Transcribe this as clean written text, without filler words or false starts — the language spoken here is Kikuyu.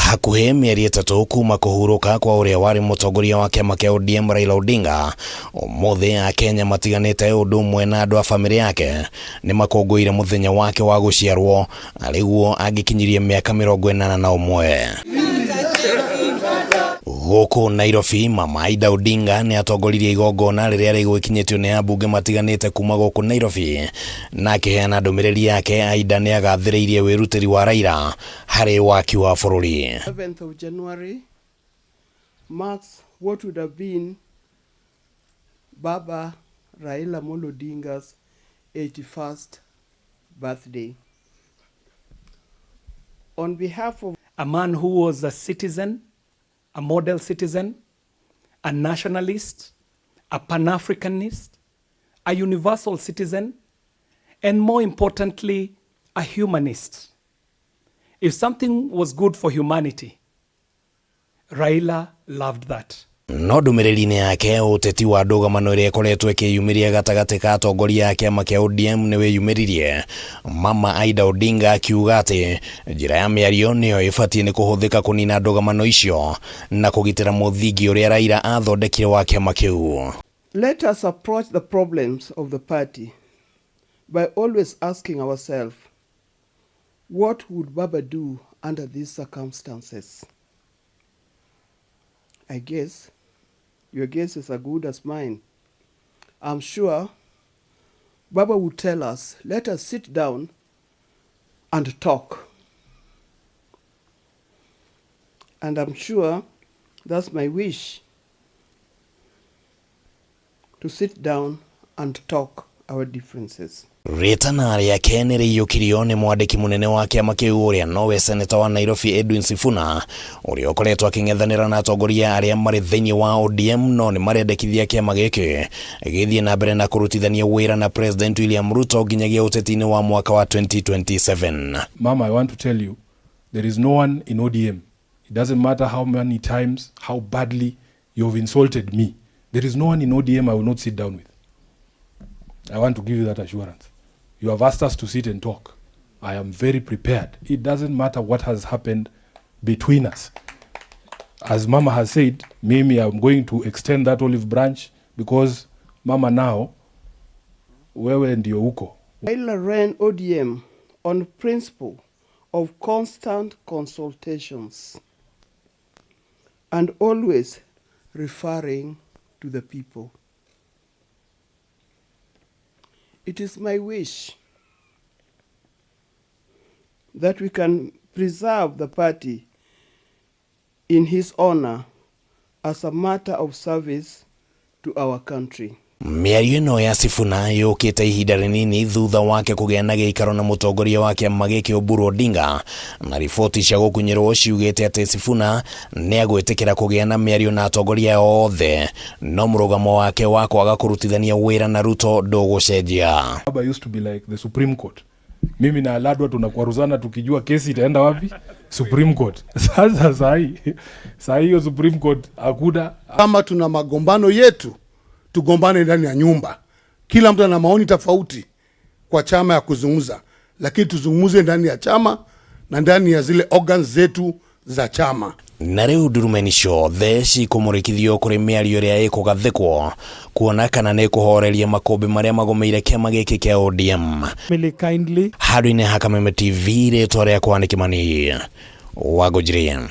Hakuhĩ mĩeri 3 kuma kũhurũka kwa ũrĩa warĩ mũtongoria wa kĩama kĩa ODM Raila Odinga, ũmũthĩ Akenya matiganĩte ũndũ ũmwe na andũ a bamĩrĩ yake nĩ makũngũĩire mũthenya wake wa gũciarwo arĩguo angĩkinyirie mĩaka 81. Gũkũ Nairobi, Mama Aida Odinga nĩ atongoririe igongona rĩrĩa rĩgwĩkinyĩtio nĩ ambunge matiganĩte kuma gũkũ Nairobi, na akĩheana ndũmĩrĩri yake Aida nĩ agathĩrĩirie wĩrutĩri wa Raila harĩ waki wa bũrũri. 7th of January marks what would have been Baba Raila Amolo Odinga's 81st birthday. On behalf of a man who was a citizen, a model citizen, a nationalist, a Pan-Africanist, a universal citizen, and more importantly, a humanist. If something was good for humanity, Raila loved that. No ndũmĩrĩri-inĩ yake, ũteti wa ndũgamano ĩrĩa ĩkoretwo ĩkĩyumĩria gatagatĩ ka atongoria a kĩama kĩa ODM nĩ wĩyumĩririe. Mama Aida Odinga akiuga atĩ njĩra ya mĩario nĩyo ĩbatiĩ nĩ kũhũthĩka kũnina ndũgamano icio na kũgitĩra mũthingi ũrĩa Raila athondekire wa kĩama kĩu. Let us approach the problems of the party by always asking ourselves, what would Baba do under these circumstances? I guess your guess is as good as mine. I'm sure Baba would tell us, let us sit down and talk. And I'm sure that's my wish, to sit down and talk our differences. Rĩtana rĩake nĩ rĩiyũkirio nĩ mwandĩki mũnene wa kĩama kĩu ũrĩa nowe seneta wa Nairobi Edwin Sifuna, ũrĩa ũkoretwo akĩng'ethanĩra na atongoria arĩa marĩ thĩinĩ wa ODM, no nĩ marendekithia kĩama gĩkĩ gĩthiĩ na mbere na kũrutithania wĩra na President William Ruto nginyagia ũteti-inĩ wa mwaka wa 2027. Mama, I want to tell you, there is no one in ODM. It doesn't matter how many times, how badly you've insulted me. There is no one in ODM I will not sit down with. I want to give you that assurance. You have asked us to sit and talk. I am very prepared. It doesn't matter what has happened between us. As Mama has said, mimi I'm going to extend that olive branch because Mama now, wewe ndio uko. Raila ran ODM on principle of constant consultations and always referring to the people. It is my wish that we can preserve the party in his honor as a matter of service to our country. Mĩario ĩno ya Sifuna yũkĩte ihinda rĩnini thutha wake kũgĩa na gĩikaro na mũtongoria wa kĩama gĩkĩ Oburu Odinga, na riboti cia gũkunyĩrwo ciugĩte atĩ Sifuna nĩ agwĩtĩkĩra kũgĩa na mĩario na atongoria othe, no mũrũgamo wake wa kwaga kũrutithania wĩra na Ruto ndũgũcenjia. Baba used to be like the Supreme Court. Mimi na Aladwa tunakwaruzana tukijua kesi itaenda wapi? Supreme Court. Sasa sahi hiyo Supreme Court hakuna. Kama tuna magombano yetu, tugombane ndani ya nyumba. Kila mtu ana maoni tofauti kwa chama ya kuzungumza, lakini tuzungumze ndani ya chama na ndani ya zile organs zetu za chama. Na rĩu ndurumeni ciothe cikũmũrĩkithio kũrĩ mĩario ĩrĩa ĩkũgathĩkwo kuona kana nĩ kũhoreria makũmbĩ marĩa magũmĩire kĩama gĩkĩ kĩa ODM. Really kindly. Handũ-inĩ ha Kameme TV, rĩtwa rĩakwa nĩ Kimani Wangũnjiri.